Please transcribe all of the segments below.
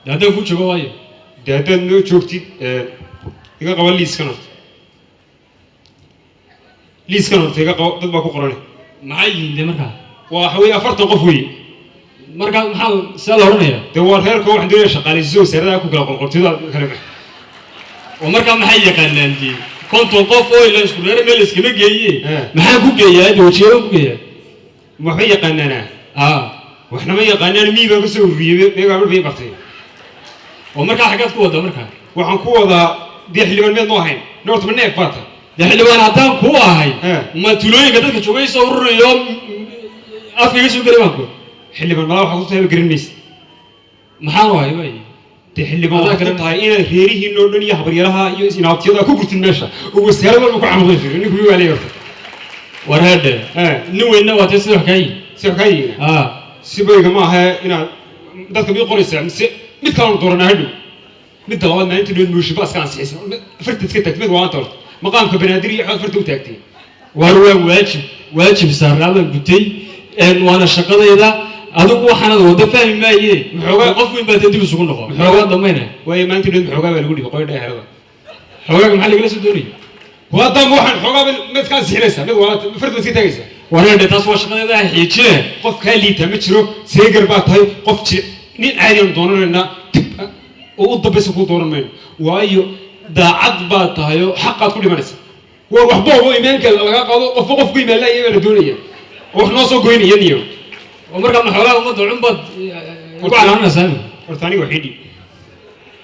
Dee haddaan ku joogo waayo. Dee haddaad noo joogtid, iga qaba liiskan horta. Liiskan horta iga qabo, dad baa ku qoran. Maxay yihiin dee markaa? Waa waxa weeye 40 qof weeye. Markaa maxaa sidaa la odhanayaa? Dee waa reerka, waxaan doonaya shaqaalaysiiso wasaaradaha ku kala qorqortido kale. Oo markaa maxay yaqaanaan dee 50 qof oo ila isku reer meel iskama geeye? Eh. Maxaan ku geeyaa dee, wajiyadan ku geeyaa? Waxba yaqaanaanaa? Aa. Waxna ma yaqaanaan, mii baan kasoo ururiyey, meegaa bay bartay. Oo markaa xaggaad ku waddaa markaa? Waxaan ku wadaa dee xildhibaan meed noo ahayn noorta, ma neef baa tahay? Dee xildhibaan haddaan kuu ahay, Eh. ma tuulooyinka dadka joogay soo ururiyo afka iga soo gelay baan ku. Xildhibaan malaa waxaad ku tahay ma garan maysid. Maxaan u ahay waay? Dee xildhibaan Adaa waxaad ku garan- tahay inaad reerihiinoo dhan iyo habaryaraha iyo inaabtiyada ku gurtid meesha oo wasaarad walba ku camuqayso. Ninku mii waa leeyahay horta. War heedhe. Eh. Nin weynna waa tee, sida wax kaa yihi. Si wax kaa yihiin? Aa. Si bayga ma ahe inaad dadka mid qoraysaa mise mid kalanu dooranaa hadhow. Midda labaad, maalinta dhoweed mooshin iska ansixisa, farta iska taagtay, mid waanta horta maqaamka Banaadir iyo xood farta u taagtay. War waa waajib, waajib saarnaa baan gutay, waana shaqadayda. Adigu waxaanad wada fahmi maaye. Maxoogaa- Qof weyn baa dee, dib isugu noqo. Maxoogaa damayna. Waayo maalinta dhoweed maxoogaa baa lagu dhibay qoy dheerada. Xoogaaga maxaa lagala soo doonaya? Waadaama waxaan xoogaa mid ka ansixinaysaa, mid waanta farta iska taagaysaa. War heedhe, taas waa shaqadayda, xiijine. Qof kaa liitaa ma jiro, seegar baa tahay. Qof jir nin caadi aanu doonanaynaa, dib oo u dambaysa kuu dooran mayno, waayo daacad baa tahay oo xaqaad ku dhimanaysa. Waa waxba oo iimaanka laga qaado, qofba qof ku imaan laaya baa la doonaya oo wax noo soo goynaya niyo. Oo markaa ma xoolaha ummadda cunbaad ugu calaamanaysaa? Horta aniga waxii dhiib.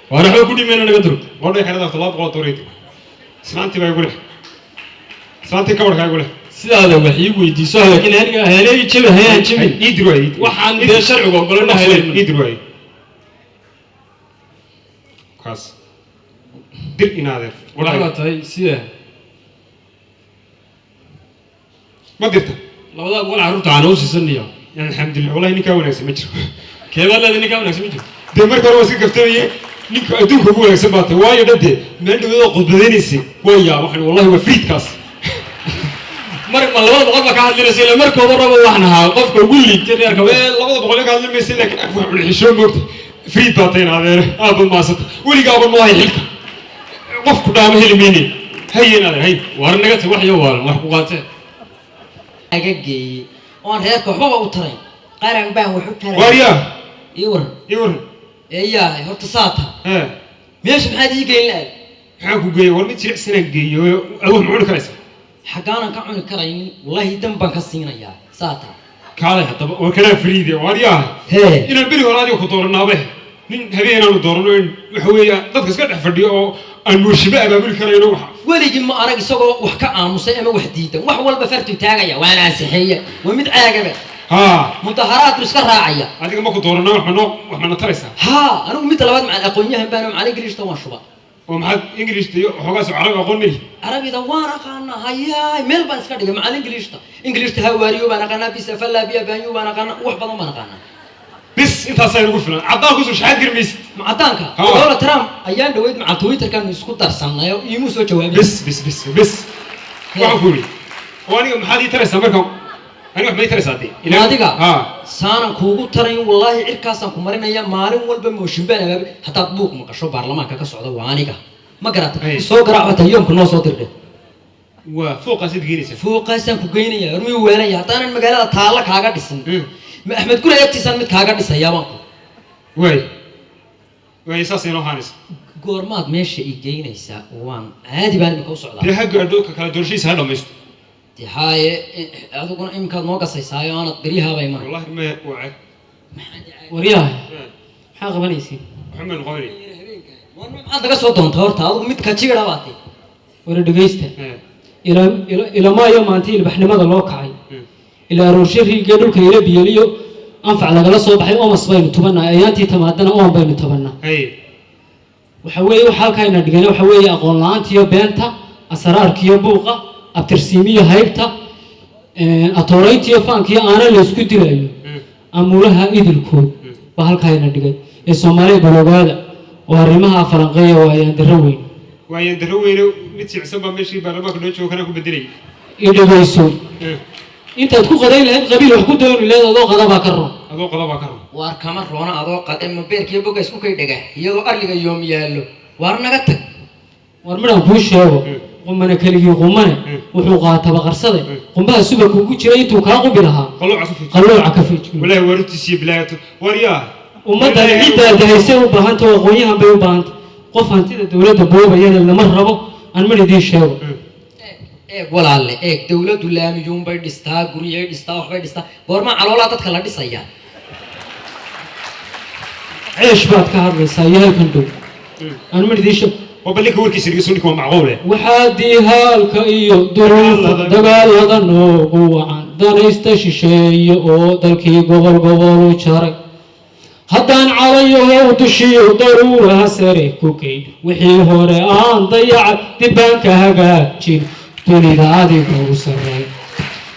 Waar waxba ku dhimayna, naga durug. Qodhay xerada 700 dooreed, islaantii baa igu leh, islaantii kabarkaa igu leh. Sidaada wax ii weydiiso, laakiin aniga helay jabi hayaan jabin. Ii dir waay. Waxaan dee sharcigu ogolana ii hayeen. Dir waay, kaas dir inaadeer. Waxbaa tahay sida. Ma dirta? 200 carruurta aan u siisanayo. Alxamdulilah, wallahi ninkaa wanaagsan ma jiro. Keebaa leedahay ninkaa wanaagsan ma jiro? Dee marka hore waa iska kaftamayey, ninka adduunka ugu wanaagsan baa tahay, waayo dhan dee meel dhaweedoo khudbadaynaysay waa yaa waxaan wallahi waa friidkaas. Mar ma 200 baa ka hadlinaysa? Ila marka horeba waxaan ahaa qofka ugu liigtay reerka. Mee 200 ka hadli maysa, laakiin af wax xishoo moogta. Friid baa tahay adeere, aad baad mahadsanta, weligaaba noo hay xilka, qofku dhaama heli mayne. Haye adeer, hay. War naga tag, wax iyo waalan wax ku qaatee. Aga geeyey oon reerka waxbaba u tarayn, qaran baan wax u taray. Waaryaa. Ii waran. Ii waran. Eeyahay horta saata. Ee. Meesha maxaad ii geyn la-ay? Maxaan ku geeyey? War mid jilicsanaan geeyo, aad wax ma cuni karaysa? Xaggaanan ka cuni karaynin, wallaahi dan baan ka siinayaa saata. Kaalay haddaba, war kanaa friide, waaryaa. Hee. Inaan beri hore adiga ku dooranaabe, nin habeenaanu doorano in waxa weeya dadka iska dhex fadhiyo oo aan mooshiba abaabuli karayno waxa. Weligii ma arag isagoo wax ka aamusay ama wax diidan. Wax walba fartuu taagaya, waana ansixeeya. Waa mid caagaba. Haa. Mudaharaadku iska raacaya. Adiga ma ku dooranaa, wax ma noo wax mana taraysaa? Haa, anigu midda labaad macal aqoon-yahan baano, macal Ingiliishta waan shuba. Oo maxaad Ingiliishta iyo xoogaas carabi aqoon melihi? Carabida waan aqaanaa, hayaay, meel baan iska dhigay macal Ingiliishta. Ingiliishta hawaariyo baan aqaanaa, bisa falla biya baanyu baan aqaanaa, wax badan baan aqaanaa. Bis intaasaa inugu filan, caddaan kusoo shaxaad gari maysid. Macadaanka? Ha. Donald Trump ayaan dhaweyd macal Twitterkaanu isku darsannay oo iimuu soo jawaabay. Bis bis bis bis, waxaan ku yidhi oo aniga maxaad ii taraysaa marka? Aniga wax ma ii taraysaa dee? Adiga haa. Saanan kuugu tarayn, wallaahi cirkaasaan ku marinaya. Maalin walba mooshin baan abaabay. Haddaad buuq maqasho baarlamaanka ka socda, waa aniga, ma garata? Ay. Soo garaac bata yoomka noo soo dirdhe. Waa fooqaasaad geenaysaa? Fooqaasaan ku geynaya. War miyuu weelanya haddaanan magaalada taalla kaaga dhisin? Ma Axmed Gure agtiisaan mid kaaga dhisayaa baan ku. Waay waay, saasay noo haanaysa. Goormaad meesha ii geynaysaa? Waan caadi baan imika u socdaa. Dee ha gaadho ka kala doorashadiisa ha dhamaysto. Dee haaye, adiguna iminkaad noo gasaysaayo aanad beryahaaba imanay. Wallahi ma waa ceeb. Waryaha, maxaa qabanaysiin? Waxba maynu qabanay. Maxaad naga soo doontaa horta adigu? Mid ka jiira baa tee. Wara dhegaysta. Eh. Ilamaayo maanta ilbaxnimada loo kacay, ilaa aroorshe riigee dhulka ila biyeliyo anfac lagala soo baxay, omas baynu tubanaa, ayaantii tamaadana oon baynu tubanaa. Haye. Waxa weeye waxa halkaa dhigana waxa weeye aqoon la-aanta iyo beenta, asraarkiiyo buuqa, abtirsiimiyo haybta, atoorayntiiyo faankiyo aana laysku dilayo, amuulaha idilkood baa halkaa ina dhigay. Ee Soomaaliya baloogaada oo arrimaha falanqeeya, waa ayaan darro weyn. Waayaan darro weyne, mid jilicsan baa meeshii baarlamaanka noo joogo kanaa ku bedelayay. I dhegayso. Eh. Intaad ku qadayn lahayd qabiil wax ku dooni lahayd, adoo qada baa ka roon. Adoo qada baa ka roon. Waar kama roona adoo qade, ma beerkiyo boga isku kay dhaga iyadoo arliga yoom yaallo. Waar naga tag. War midhaan kuu sheego, qumane keligii qumane wuxuu qaataba qarsaday, qumbaha suba kuugu jira intuu kaa qubi lahaa. Qalooca ka fiij. Qalooca ka fiij. Walaahi waarutiisiyo bilaayatu war yaa. Ummaddan ciddaa dahaysay u baahanta oo aqoon-yahan bay u baahanta. Qof hantida dowladda boobayana lama rabo. Aan midh idiin sheego. Eeg walaalle, eeg, dawladdu laamiyuunbay dhistaa, guryay dhistaa, waxbay dhistaa. Goormaa caloolaa dadka la dhisayaa? Ceesh baad ka hadlaysaa iyo halkan dhow. Aan midh idiin sheego. Waa bal ninka warkiisa dhegeyso, ninka waa macquule. Waxaa diihaalka iyo duruufa dagaalada noogu wacan danaysta shisheeye oo dalkii gobol gobol u jaray. Haddaan calayahow dushiyo daruuraha sare ku geyn, wixii hore aan dayacay dib baan ka hagaajin, dunida adiga u sarreey.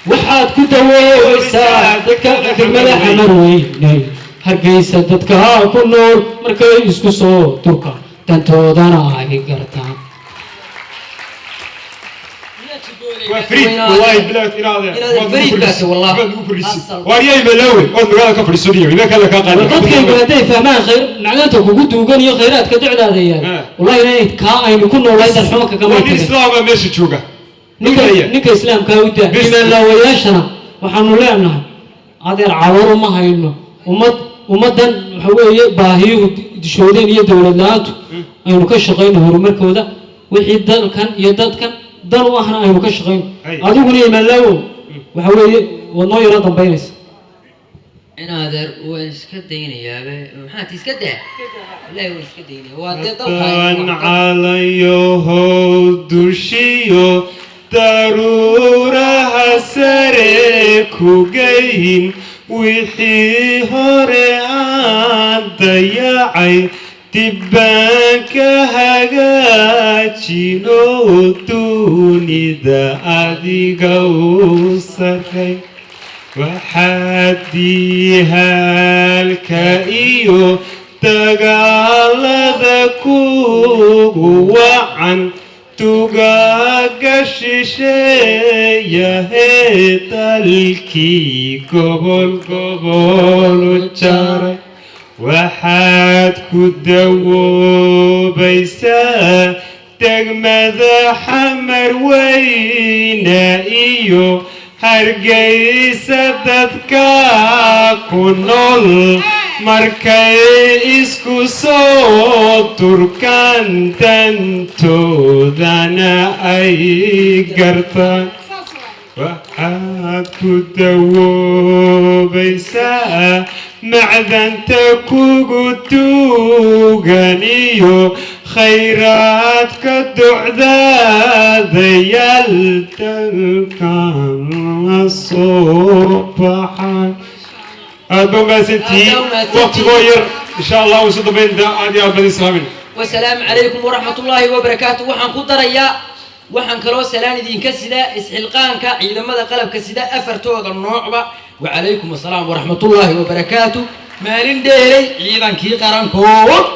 Waxaad ku dawoobaysaa dadka degmada Xamarweynay Hargeysa, dadka ku nool markay isku soo durkaan, dantoodana ay gartaan. Waa fariid wallaahi bilaayatu inaad Inaad fariid baate, wallahi. Waad ugu fadhiisay. Asal. Waar yaa imalaawe ood magaalada ka fadhiiso dhiyo imaa kale kaa qaadi. Dadkaygu hadday fahmaan khayr macdanta kugu duugan iyo khayraadka docdaada yaal, wallahi inay kaa aynu ku noolayn darxuma kagama Waa nin tagin. Islaama meesha jooga. Ninka Ninka ninka islaamkaa u daa. Bis. Imaanlaawayaashana waxaanu leenahay, adeer, caloor uma hayno ummad. Ummaddan waxa weeye baahiyuhu dishoodeen iyo dowlad la-aantu, aynu ka shaqayno horumarkooda. Wixii dalkan iyo dadkan dan u ahna aynu ka shaqayno. Ay. Adiguna imaanlaawow waxa weeye waad noo yaro dambaynaysa. In adeer, waan iska daynayaaba. Maxaad iska daa? Wallaahi waan iska daynaya. Waa dee dalka Haddaan calayahow dushiyo daruuraha sare ku geyn, wixii hore aan dayacay dib baan ka hagaajino, dunida adiga u sarray. Waxaad diihaalka iyo dagaalada kugu wacan tugaaga shisheeyahee dalkii gobol gobol u jaray. Waxaad ku dawoobaysaa degmada Xamar Weyne iyo Hargeysa, dadka ku nool markay isku soo durkaan, dantoodana ay gartaan. Waxaad ku dawoobaysaa macdanta kugu duugan iyo khayraadka docdaadayaal dalkan soo baxan. Aad ba umahadsantihiin. Aad baa umahadsantihiin. Waqtigoo yar, insha Allah isu dambaynta. Aad iyo aad baan islaamin. Wasalaamu calaykum waraxmat ullaahi wabarakaatu. Waxaan ku darayaa, waxaan kaloo salaan idinka sidaa isxilqaanka ciidamada qalabka sida afartooda noocba. Wacalaykum assalaam waraxmat ullaahi wabarakaatu. Maalin dheelay ciidankii qarankood.